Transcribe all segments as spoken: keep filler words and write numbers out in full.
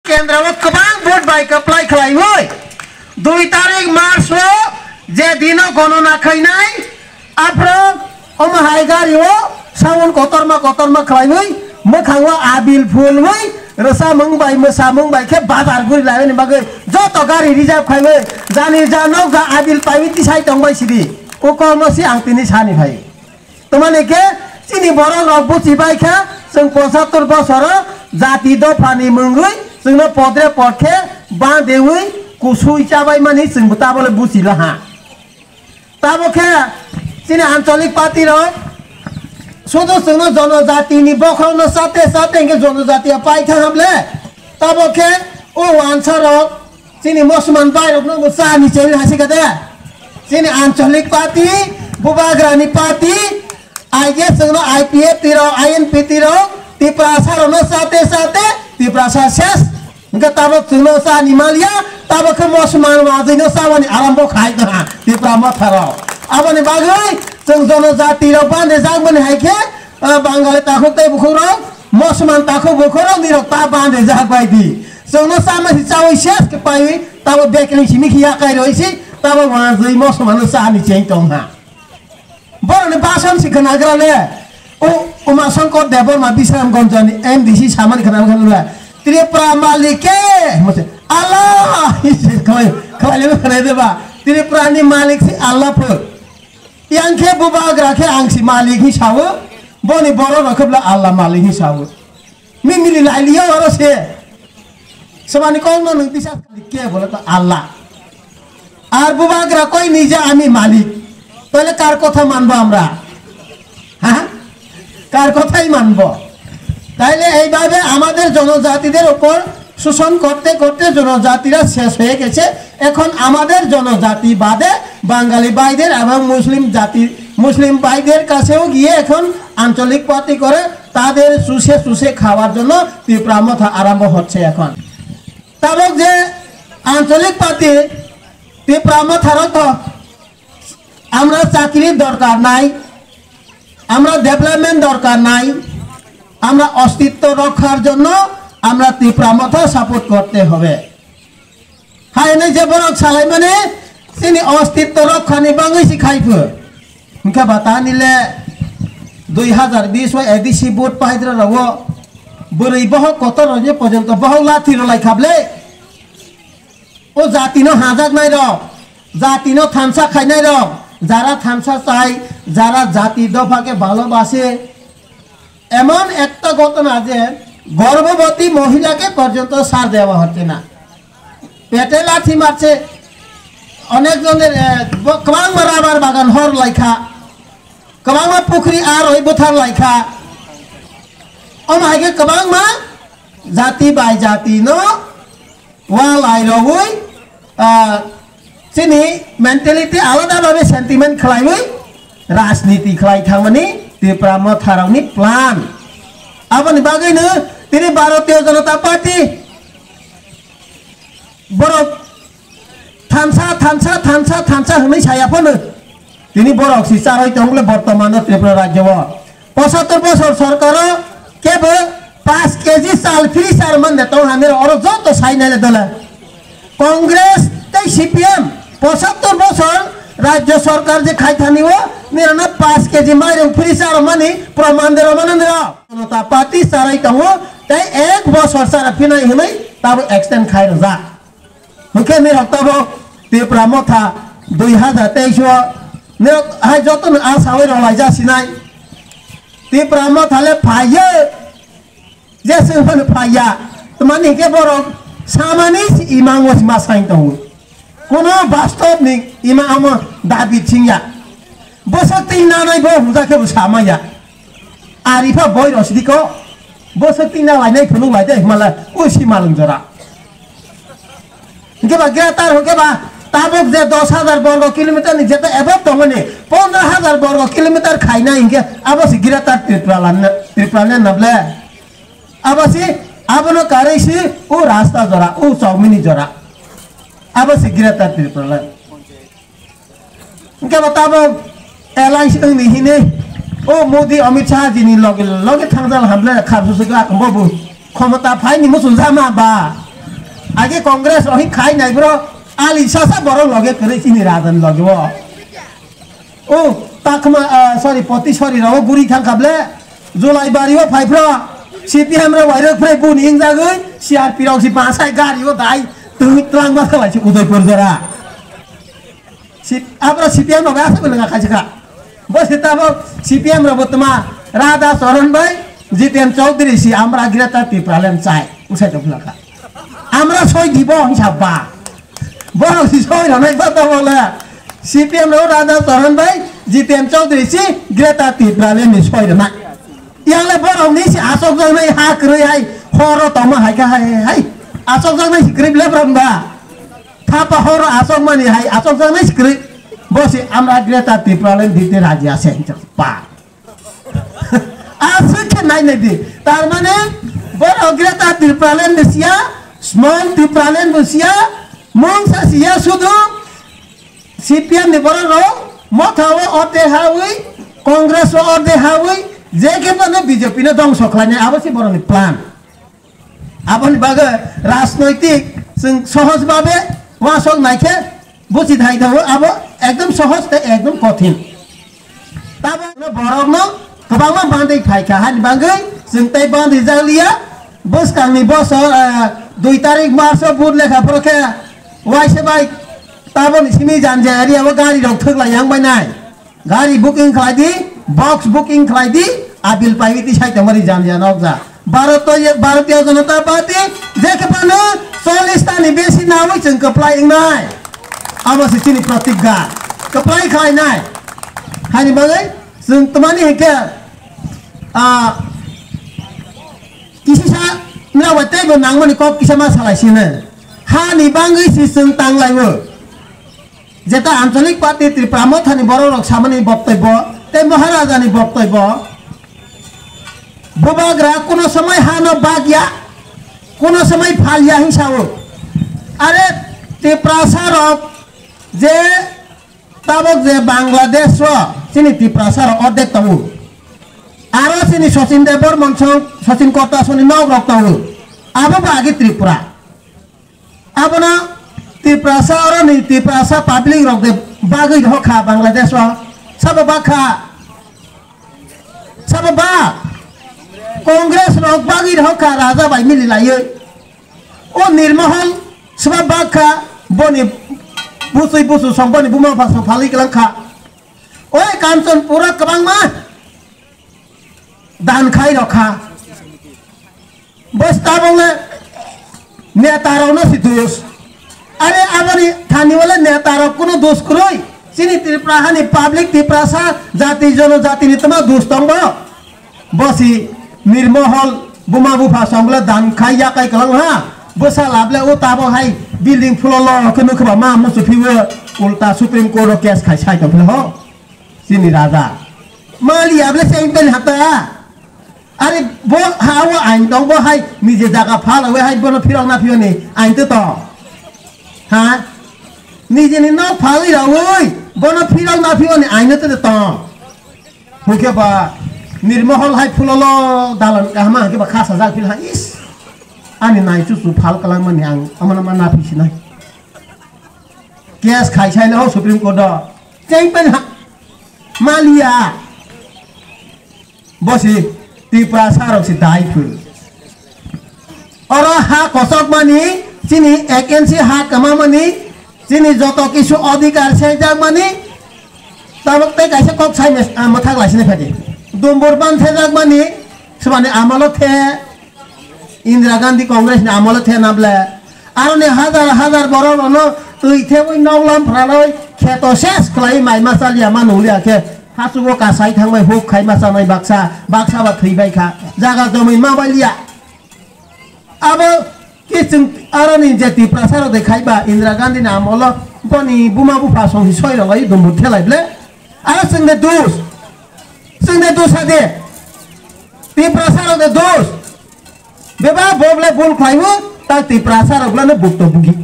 Kendra o kwbang vote bai kwplai khlaiwi dui tarik March o je dino gonona khainai, aphro omo hai gari o sound kotorma kotorma khlaiwi mwkhango abil phulwi rwsamung bai mwsamung bai khe bazar guri laimani bagwi joto gari reserve khaiwi jani ja nokja abil paiwi tisai tongbai sidi. O kokno si ang tini sani phai. Tamani khe chini borok rok buchi bai kha, chwng pochattor bosoro jati dophani mungwi chwngno podre pod khe bandewi kusui chabai mani chwngbo tabole buchi laha. Tabo khe chini ancholik party rok sudu chwngno jonojati ni bokhorokno chate chate hwnkhe jonojati ya pai thang hamle. Tabo khe o wansa rok Chini Mosman bairokno bo chani chengwi hai se kade. Chini ancholik party, bubagrani party, I G S chwngno I P F T rok, I N P T rok, Tiprasa rokno chate chate, Tiprasa ses. Hwnkhe tabok chwngno chani maliya, tabok khe Mosman wajwino chabani arambo khai tongha, Tipra motha rok. Aboni bagwi chwng jonojati rok bande jakmani hai khe, ah, Bangali takhuk tei bukhuk rok, Mosman takhuk bukhuk rok nirok ta bande jak bai di. Chwngno chama si chawi ses khe paiwi, tabo bekling simi khiya kai roi si, tabo wanjwi mosomano chani cheng tong ha. Boroni basan si khwnagra le, o Uma Shankar Debbarma Bisramganjani M D C samani khwnagra le, Tripura malik ke, mose, Allah, khwlai, khwlai le khwlai de ba, Tripura ni malik si Allah pho. Yang khe bubagra khe ang si malik hi sao, boni borok rok khe bla Allah malik hi sao. Mimili lailiya oro se. Sabani kok no nung bisa ke bole to Allah. Ar bubagra koi nije ami malik. Tole kar kotha manbo amra? Ha? Kar kothai manbo? Taile eibabe amader jonojatide opor শোষণ করতে করতে জনজাতিরা শেষ হয়ে গেছে। এখন আমাদের জনজাতি বাদে বাঙালি ভাইদের এবং মুসলিম জাতি, মুসলিম ভাইদের কাছেও গিয়ে এখন আঞ্চলিক পার্টি করে তাদের চুষে চুষে খাওয়ার জন্য ত্রিপুরা মথা আরম্ভ হচ্ছে এখন। তাবক যে আঞ্চলিক পার্টি ত্রিপুরা মথারও তো আমরা চাকরির দরকার নাই, আমরা ডেভেলপমেন্ট দরকার নাই, আমরা অস্তিত্ব রক্ষার জন্য আমরা ত্রিপুরা মথা সাপোর্ট করতে হবে। Hai hinwi je borok salai mani chini ostitto rokha ni bagwi si khai pho. Hwnkhe ba ta nile dui hazar bish o A D C vote paidra rok o bwrwi bohok kotor rok ni porjonto bohok lathi rw lai kha ble. O jati no hajak nai rok, jati no thansa khai nai rok, jara thansa chai, jara jati dopha ke bhalobase, এমন একটা ঘটনা যে গর্ভবতী মহিলাকে পর্যন্ত ছাড় দেওয়া হচ্ছে না। পেটে লাথি মারছে, অনেকজনের, এ, ব-, kwbangma rabar bagan hor laikha, kwbangma pukhri ar oi buthar laikha. Omo hai khe kwbangma jati bai jati no Walai rogwi, ah, chini mentality alada babe sentiment khlaiwi rajniti khlai thangmani Tipra motharokni plan. Aboni bagwino tini Bharatiya Janata Party borok thansa, thansa, thansa, thansa hwnwi saya phano. Tini borok si charwi tongole bortomano Tripura rajyo o. Pochattor bosor sorkaro kebo paanch K G chal free chal mande tong hani oro joto sai naile dole. Congress tei C P M pochattor bosor rajyo sorkar je khai thani o nirano paanch K G mairung free chal mani proman de romano niro. Janata Party charai tongo tei ek bosor chara phinai hinwi tabo extend khai rwjak. Hwnkhe nirok tabo Tipra motha dui hazar teis o nirok hai jotono a sawi rwlaijak sinai. Tipra motha le phaiyo, je chwng phano phaiya. Tamani hinkhe borok samani si imang o si ma sai tongo. Kono bastob ni imang omo dabi thingya. Bwswk twi nanai bo hwnjak khe bo samaya. Ari pha boi rw sidi ko. Bwswk twi na lainai phunuk lai de himala o si malung jora. Hingke ba greater hingke ba tabuk je dos hajar borgo kilometer ni jeta above tongmani pondro hajar borgo kilometer khainai hingke abo se greater Tripura land, Tripura land na ble. Abo se abono karwi se o rasta jora, o chowmini jora. Abo se greater Tripura land. Hingke bo tabok alliance wngni hini o Modi Amit Shah jini loge loge thangjal hamle kharsu se ga bo bo khomota phaini muchung jama ba Age Congress rohing khai nai bro, ali sasa borok loge kwrwi chini radan loge o. O, takma, ah, sorry, poti sorry rao guri thang kable. Julai bari o phai bro, C P M rao wairok phre buni ingjagwi, C R P rao si basai gari o dai, twi tlang ma thalai si Udaipur jora. Si, abra C P M rao bai aswk beleng khaisi kha. Bo se tabo C P M rao bo tma Radha Charan bai Jiten Chaudhary si amra Greater Tipraland chai, usai to phla kha. Amra soi dibo hing sabba. Borok si soi rwnai ba tabo le. C P M rao Radha Charan bai Jiten Chaudhary si Greater Tipraland ni soi rwnai. Yang le borok ni si asok jang nai ha kwrwi hai horo tongma hai kha hai hai. Asok jang nai si kwrwi le bram ba. Thapa horo asokmani hai asokjaknai si kwrwi. Bo se amra Greater Tipraland dite raji ase hinjak pa. Aswk khe nai nai di. Tar mane borok Greater Tipraland ni siya, Small Tipraland bo siya, mungsa siya sudu C P M ni borok rok motha o order hawi, Congress o order hawi, je khe mano B J P no dongso khlainai abo se borok ni plan. Aboni bagwi rajnoitik chwng sohoj babe wasok naikhe buchi thai thango, abo ekdom sohoj tei ekdom kothin. Tabukno borokno kwbangma bandwi phaikha, hani bagwi chwng tei bandwi jakliya. Bwskangni bosor, ah, dui tarik March o vote lekha phoro khe waisa bai taboni simi janja area o gari rok thwklai yang bai nai. Gari booking khlai di, box booking khlai di, abil pai di sai tongmani janja nokja. Bharat to ye, Bharatiya Janata Party je khe phano chollish ta ni besi nawi chwng kwplai wngnai. Abo se chini pratigya. Kwplai khlainai. Hani bagwi chwng tmani hinkhe, ah, kisisa nrao bai teibo nangmani kok kisa ma salai sini. Hani bagwi si chwng tanglaiwo. Jeta Anchalik Party Tripura Mothani borok rok samani boktobbo tei Maharaja ni boktobbo, bubagra kuno somoi hano bagya, kuno somoi phalya hinwi sao. Are Tiprasa rok je tabok je Bangladesh o chini Tiprasa rok ordek tongo. Aro chini Sachin Debbarma song, Sachin Korta soni nok rok tongo. Abo bo agi Tripura. Abono Tiprasa, oroni Tiprasa public rok de bagwi rw kha Bangladesh o. Sabo ba kha? Sabo ba? Congress rok bagwi rw kha raja bai mili laiwi. O Nirmohol sabo ba kha, boni busui busu song boni buma bupha song phalwi kwlang kha. Oi Kanchanpur o kwbangma dan khai rw kha. Bwstabokle netarokno si dus. Are aboni thani wale netarok kuno dus kwrwi. Chini Tripura hani public Tiprasa jati jonojatini tma dus tongbo. Bosi Nirmohol buma bupha songle dan khai yakai kwlang ha. Bwsa lable o tabok hai building phulo lo khe nukhe ba ma musu phiwo ulta Supreme Court o case khai sai tong philo ho. Chini raja. Mali able se intel hata. Are bo ha o ain tong bo hai nije jaga phal we hai bono phirok na phiyoni ain to to. Ha? Nije ni nok phal wi rawi bono phirok na phiyoni ain to to. Hukhe ba Nirmohol hai phulolo dalan kahma hukhe ba khasa jak phil ha is. Ani nai chu chu phal kalang mani ang amana ma na phi sinai. Case khai sai no Supreme Court o. Cheng pen ha. Maliya. Bosi Tiprasa rok si dai phuru. Oro ha kosok mani, chini ek inch ha kama mani, chini joto kisu odhikar sejak mani, tabok tei kaisa kok sai mes-, ah, mwthak lai sini phadi. Dumbur ban sejak mani, swmani amolo the, Indira Gandhi Congress ni amolo the nable. Aroni hajar hajar borok rokno twi thebwi noklam phranoi kheto ses khlai mai ma chaliya ma nunglia khe hachugo kasai thangbai huk khai ma chanai baksa, baksa ba thwi bai kha. Jaga jomoi ma bai liya. Abo kiching aroni je Tiprasa rok de khai ba Indira Gandhi ni amolo boni buma bupha song si soi rok lai dumbu thelai ble. Aro chwng de dus. Chwng de dus ha de. Tiprasa rok de dus. Beba bo ble bul khlaimu, ta Tiprasa rok ble no bukto bugi.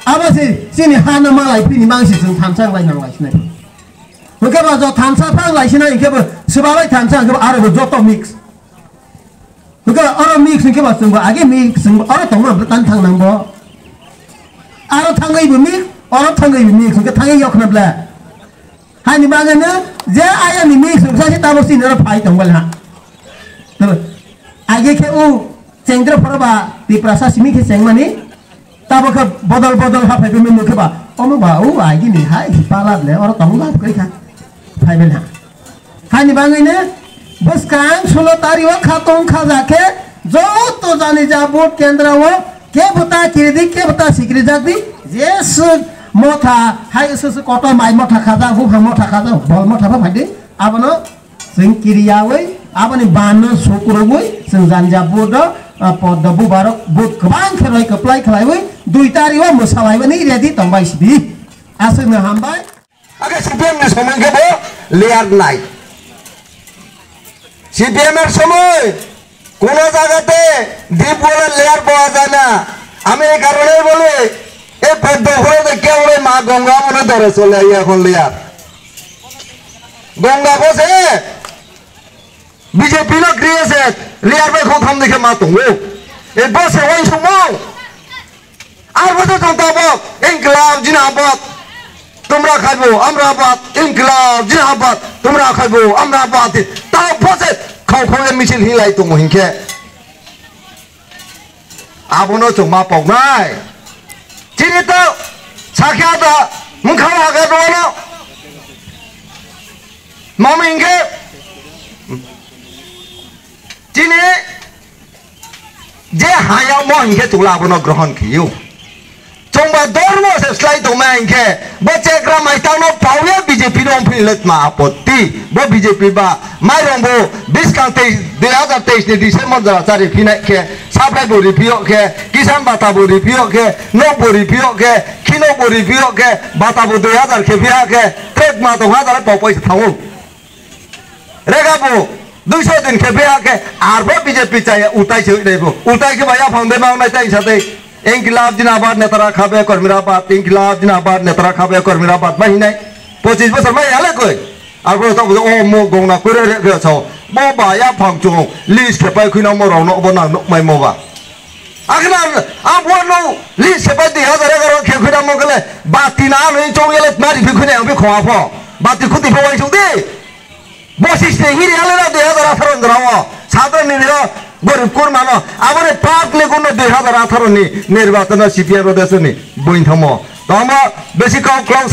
Abo se chini ha no malai phini mang se chwng thansa lai nang lai sinai. Hwnkhe ba jo thansa phang lai sinai hwnkhe bo swba bai thansa hwnkhe bo aro bo joto mix. Hwnkhe oro mix hwnkhe ba chwngbo age mix chwngbo oro tongma bwle tan thang nangbo. Aro thangwi bo mix, oro thangwi bo mix hwnkhe thangwi yok khna bwle. Hani bagwi no je ayang ni mix hwnkhe se tamo sini oro phai tong bwle ha. Age khe u chengdra phoro ba Tiprasa simi khe chengmani. Tabo khe bodol bodol ha phaibai mano khe ba, omo ba, o aigini hai pala le, oro tong lab kai kha. Phaibai na. Hani bangwi ne bwskang sulo tari o kha tong kha ja khe, joto jani ja vote kendra o, ke bwta kiri di, ke bwta sikri jak di, je swk motha, hai swk swk koto mai motha kha jak, buphang motha kha jak, bol motha pha phai di, abono Chwng kiriyawi, aboni banno sukrubwi, chwng janja vote o, ah, poddo bubarok vote kwbang khe roi kwplai khlaiwi, dui tario mwsalaimani ready tongbai sidi. Aswkno hambai. Age C P M ni somoi khe bo layer nai. C P M er somoi kono jaga te deep wala layer boa jana. America rone bole, e poddo phoro de kya bole ma Ganga mone dore chole ai ekhon layer. Ganga bo se B J P no create layer bai khong tham dikhe ma tongo. E bo se wai sumo. Ar bo se tong tabok, inklab jinabad. Tumra khaibo amrabad, inklab jinabad. Tumra khaibo amrabad. Ta bo se khong khong le misil hilai tongo hinkhe. Abono chwng ma poknai. Chini to sakya da mungkha haga dono. Mami hinkhe chini je hayamo hinkhe chwla abono grohon khiyo. Chwngba dormo se slai tongma hinkhe bo chekra maitangno pauya B J P no philwtma apotti. Bo B J P ba mairong bo biskang teis, dui hazar teis ni December jora chari phinai khe supply bo riphiyo khe, kisan bata bo riphiyo khe, nok bo riphiyo khe, khinok bo riphiyo khe, bata bo dui hazar khe phiya khe, trek ma tong hazar pok paisa thango. Rega bo duiso din khe beha khe arbo B J P chaya utai se utai bo. Utai khe ba yaphang de mang nai tai sa tei. Inklab jinabad netara khabe kormirabad, inklab jinabad netara khabe kormirabad ma hinai. Pochis bosor ma yale koi. Arbo to o mo gongna kure re re so. Bo ba yaphang chung list khe pai khuina mo rong no bo nang nok mai mo ba. Akhna a bo no list khe pai dui hazar egaroh khe khuina mo kele bati na ano chong yale mari phi khuina ang bi khwa pho. Bati khuti pho wai suk di. Bosis ni hiri ale na dui hazar atharo ni jora o. Sadar ni niro gorib kurma no. Aboni park ni guno dui hazar atharo ni nirbachon o C P M ro deso ni. Boin thamo. Tamo besi kok klong